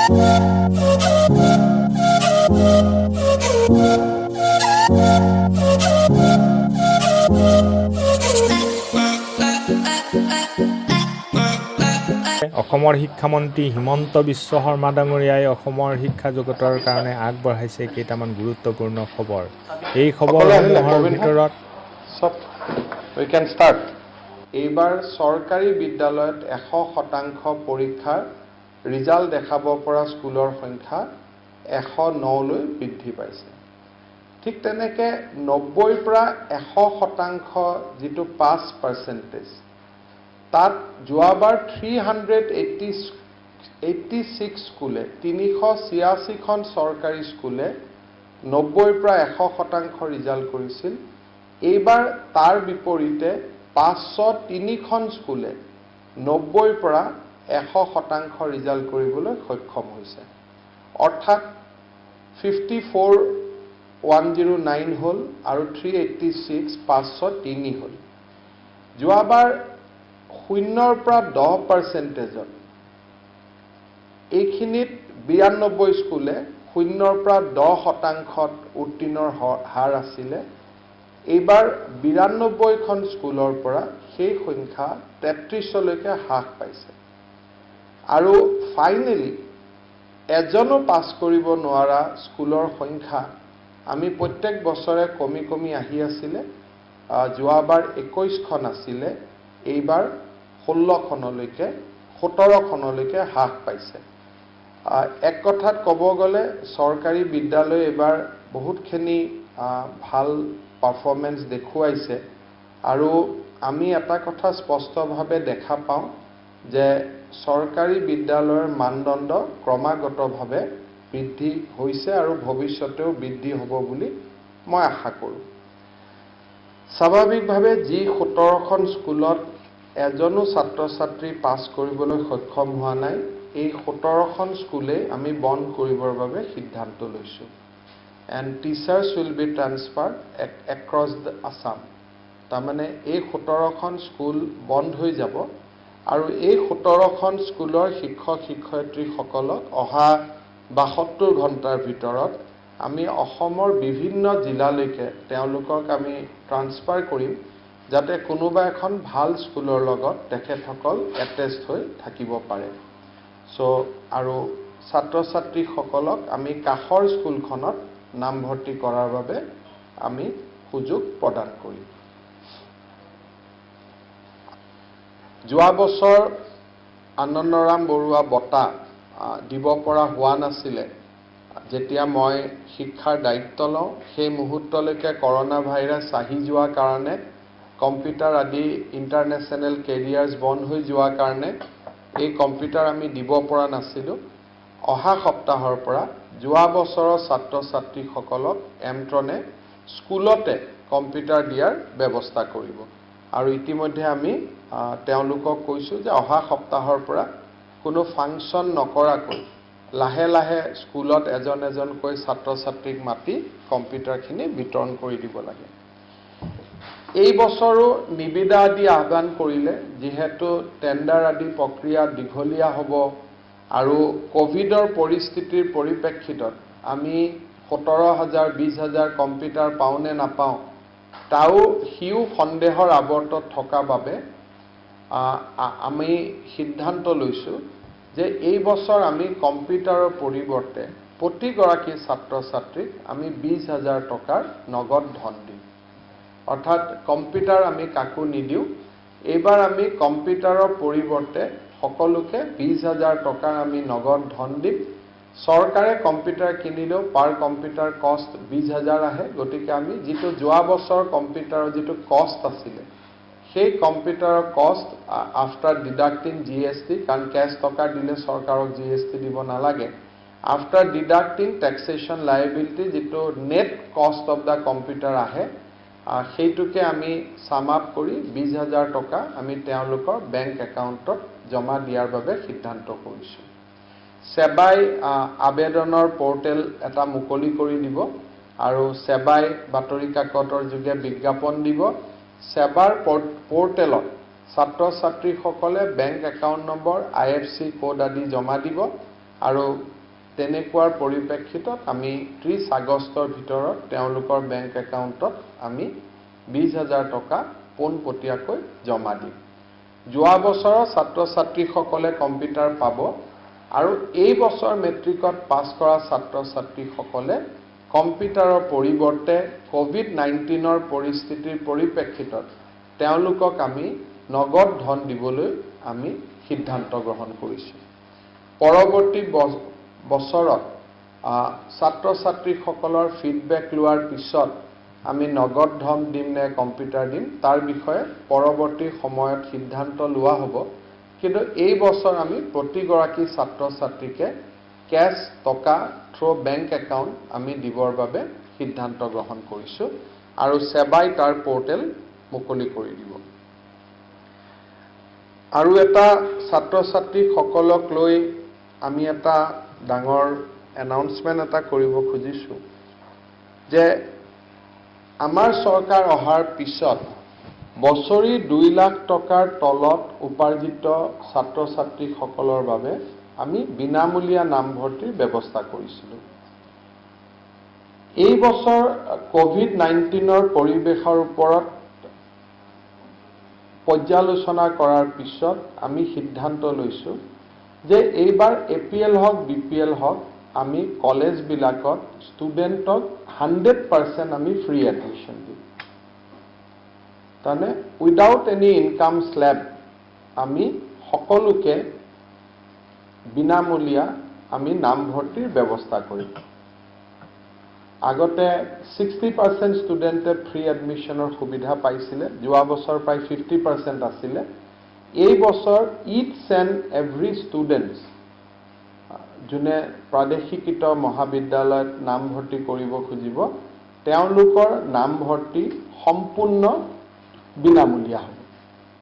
অসমৰ শিক্ষামন্ত্ৰী হিমন্ত বিশ্ব শৰ্মা ডাঙৰীয়াই অসমৰ শিক্ষা জগতৰ কাৰণে আগবঢ়াইছে কেইটামান গুৰুত্বপূৰ্ণ খবৰ। এই সকলোৱে আহিলে, খবৰসমূহৰ প্ৰবীণ ভিতৰত চব we can start. এইবাৰ চৰকাৰী বিদ্যালয়ত 100% পৰীক্ষাৰ ৰিজাল্ট দেখাব পৰা স্কুলৰ সংখ্যা 109লৈ বৃদ্ধি পাইছে। ঠিক তেনেকৈ 90ৰ পৰা 100% যিটো পাছ পাৰ্চেণ্টেজ, তাত যোৱাবাৰ 386 স্কুলে, 386খন চৰকাৰী স্কুলে 90ৰ পৰা 100% ৰিজাল্ট কৰিছিল। এইবাৰ তাৰ বিপৰীতে 503খন স্কুলে 90ৰ পৰা 100% ৰিজাল্ট কৰিবলৈ সক্ষম হৈছে। অৰ্থাৎ 54,109 হ'ল আৰু 386, 503 হ'ল। যোৱাবাৰ 0ৰ পৰা 10 পাৰ্চেণ্টেজত এইখিনিত 92 স্কুলে 0ৰ পৰা 10 শতাংশত উত্তীৰ্ণৰ হাৰ আছিলে। এইবাৰ 92খন স্কুলৰ পৰা সেই সংখ্যা 33লৈকে হ্ৰাস পাইছে। আৰু ফাইনেলি এজনো পাছ কৰিব নোৱাৰা স্কুলৰ সংখ্যা আমি প্ৰত্যেক বছৰে কমি কমি আহি আছিলে। যোৱাবাৰ 21খন আছিলে, এইবাৰ 16খনলৈকে, 17খনলৈকে হ্ৰাস পাইছে। এক কথাত ক'ব গ'লে চৰকাৰী বিদ্যালয়ে এইবাৰ বহুতখিনি ভাল পাৰফৰ্মেঞ্চ দেখুৱাইছে। আৰু আমি এটা কথা স্পষ্টভাৱে দেখা পাওঁ যে চৰকাৰী বিদ্যালয়ৰ মানদণ্ড ক্ৰমাগতভাৱে বৃদ্ধি হৈছে আৰু ভৱিষ্যতেও বৃদ্ধি হ'ব বুলি মই আশা কৰোঁ। স্বাভাৱিকভাৱে যি 17খন স্কুলত এজনো ছাত্ৰ ছাত্ৰী পাছ কৰিবলৈ সক্ষম হোৱা নাই, এই 17খন স্কুলেই আমি বন্ধ কৰিবৰ বাবে সিদ্ধান্ত লৈছোঁ and teachers will be transfer across the Assam. তাৰমানে এই 17খন স্কুল বন্ধ হৈ যাব আৰু এই 17খন স্কুলৰ শিক্ষক শিক্ষয়িত্ৰীসকলক অহা 72 ঘণ্টাৰ ভিতৰত আমি অসমৰ বিভিন্ন জিলালৈকে তেওঁলোকক আমি ট্ৰান্সফাৰ কৰিম, যাতে কোনোবা এখন ভাল স্কুলৰ লগত তেখেতসকল এটেচ হৈ থাকিব পাৰে। চ' আৰু ছাত্ৰ ছাত্ৰীসকলক আমি কাষৰ স্কুলখনত নামভৰ্তি কৰাৰ বাবে আমি সুযোগ প্ৰদান কৰিম। যোৱা বছৰ আনন্দৰাম বৰুৱা বঁটা দিব পৰা হোৱা নাছিলে। যেতিয়া মই শিক্ষাৰ দায়িত্ব লওঁ, সেই মুহূৰ্তলৈকে কৰোণা ভাইৰাছ আহি যোৱাৰ কাৰণে, কম্পিউটাৰ আদি ইণ্টাৰনেশ্যনেল কেৰিয়াৰ্ছ বন্ধ হৈ যোৱাৰ কাৰণে এই কম্পিউটাৰ আমি দিব পৰা নাছিলোঁ। অহা সপ্তাহৰ পৰা যোৱা বছৰৰ ছাত্ৰ ছাত্ৰীসকলক এমট্ৰনে স্কুলতে কম্পিউটাৰ দিয়াৰ ব্যৱস্থা কৰিব। আৰু ইতিমধ্যে আমি তেওঁলোকক কৈছোঁ যে অহা সপ্তাহৰ পৰা কোনো ফাংচন নকৰাকৈ লাহে লাহে স্কুলত এজন এজনকৈ ছাত্ৰ ছাত্ৰীক মাতি কম্পিউটাৰখিনি বিতৰণ কৰি দিব লাগে। এই বছৰো নিবিদা আদি আহ্বান কৰিলে যিহেতু টেণ্ডাৰ আদি প্ৰক্ৰিয়া দীঘলীয়া হ'ব আৰু ক'ভিডৰ পৰিস্থিতিৰ পৰিপ্ৰেক্ষিতত আমি 17 হাজাৰ, 20 হাজাৰ কম্পিউটাৰ পাওঁ নে নাপাওঁ, তাও সিও সন্দেহৰ আৱৰ্তত থকা বাবে আমি সিদ্ধান্ত লৈছোঁ যে এই বছৰ আমি কম্পিউটাৰৰ পৰিৱৰ্তে প্ৰতিগৰাকী ছাত্ৰ ছাত্ৰীক আমি 20 হাজাৰ টকাৰ নগদ ধন দিম। অৰ্থাৎ কম্পিউটাৰ আমি কাকো নিদিওঁ। এইবাৰ আমি কম্পিউটাৰৰ পৰিৱৰ্তে সকলোকে 20 হাজাৰ টকাৰ আমি নগদ ধন দিম। চৰকাৰে কম্পিউটাৰ কিনিলেও পাৰ কম্পিউটাৰ কষ্ট 20 হাজাৰ আহে। গতিকে আমি যিটো যোৱা বছৰ কম্পিউটাৰৰ যিটো কষ্ট আছিলে, সেই কম্পিউটাৰৰ কষ্ট আফটাৰ ডিডাক্টিং জিএছটি, কাৰণ কেছ টকা দিলে চৰকাৰক জিএছটি দিব নালাগে, আফটাৰ ডিডাক্টিং টেক্সেশ্যন লাইবিলিটি যিটো net cost of the computer আহে, সেইটোকে আমি চাম আপ কৰি 20 হাজাৰ টকা আমি তেওঁলোকৰ বেংক একাউণ্টত জমা দিয়াৰ বাবে সিদ্ধান্ত কৰিছোঁ। ছেবাই আবেদনৰ পৰ্টেল এটা মুকলি কৰি দিব আৰু ছেবাই বাতৰি কাকতৰ যোগে বিজ্ঞাপন দিব। ছেবাৰ পৰ্টেলত ছাত্ৰ ছাত্ৰীসকলে bank account number, IFC code আদি জমা দিব। আৰু তেনেকুৱাৰ পৰিপ্ৰেক্ষিতত আমি 30 আগষ্টৰ ভিতৰত তেওঁলোকৰ বেংক একাউণ্টত আমি 20,000 টকা পোনপটীয়াকৈ জমা দিম। যোৱা বছৰৰ ছাত্ৰ ছাত্ৰীসকলে কম্পিউটাৰ পাব আৰু এই বছৰ মেট্ৰিকত পাছ কৰা ছাত্ৰ ছাত্ৰীসকলে কম্পিউটাৰৰ পৰিৱৰ্তে ক'ভিড-19ৰ পৰিস্থিতিৰ পৰিপ্ৰেক্ষিতত তেওঁলোকক আমি নগদ ধন দিবলৈ আমি সিদ্ধান্ত গ্ৰহণ কৰিছোঁ। পৰৱৰ্তী বছৰত ছাত্ৰ ছাত্ৰীসকলৰ ফিডবেক লোৱাৰ পিছত আমি নগদ ধন দিম নে কম্পিউটাৰ দিম, তাৰ বিষয়ে পৰৱৰ্তী সময়ত সিদ্ধান্ত লোৱা হ'ব। কিন্তু এই বছৰ আমি প্ৰতিগৰাকী ছাত্ৰ ছাত্ৰীকে কেছ টকা থ্ৰ' বেংক একাউণ্ট আমি দিবৰ বাবে সিদ্ধান্ত গ্ৰহণ কৰিছোঁ আৰু ছেবাই তাৰ পৰ্টেল মুকলি কৰি দিব। আৰু এটা ছাত্ৰ ছাত্ৰীসকলক লৈ আমি এটা ডাঙৰ এনাউন্সমেণ্ট এটা কৰিব খুজিছোঁ যে আমাৰ চৰকাৰ অহাৰ পিছত বছৰি 2 লাখ টকাৰ তলত উপাৰ্জিত ছাত্ৰ ছাত্ৰীসকলৰ বাবে আমি বিনামূলীয়া নামভৰ্তিৰ ব্যৱস্থা কৰিছিলোঁ। এই বছৰ ক'ভিড-19ৰ পৰিৱেশৰ ওপৰত পৰ্যালোচনা কৰাৰ পিছত আমি সিদ্ধান্ত লৈছোঁ যে এইবাৰ এপিএল হওক, বিপিএল হওক, আমি কলেজবিলাকত ষ্টুডেণ্টক 100% আমি ফ্ৰী এডমিশ্যন দিম। তাৰমানে উইদাউট এনি ইনকাম স্লেব আমি সকলোকে বিনামূলীয়া আমি নামভৰ্তিৰ ব্যৱস্থা কৰিম। আগতে 60% ষ্টুডেণ্টে ফ্ৰী এডমিশ্যনৰ সুবিধা পাইছিলে, যোৱা বছৰ প্ৰায় 50% আছিলে। এই বছৰ ইচ এণ্ড এভৰি ষ্টুডেণ্টছ যোনে প্ৰাদেশিকৃত মহাবিদ্যালয়ত নামভৰ্তি কৰিব খুজিব, তেওঁলোকৰ নামভৰ্তি সম্পূৰ্ণ বিনামূলীয়া হ'ব।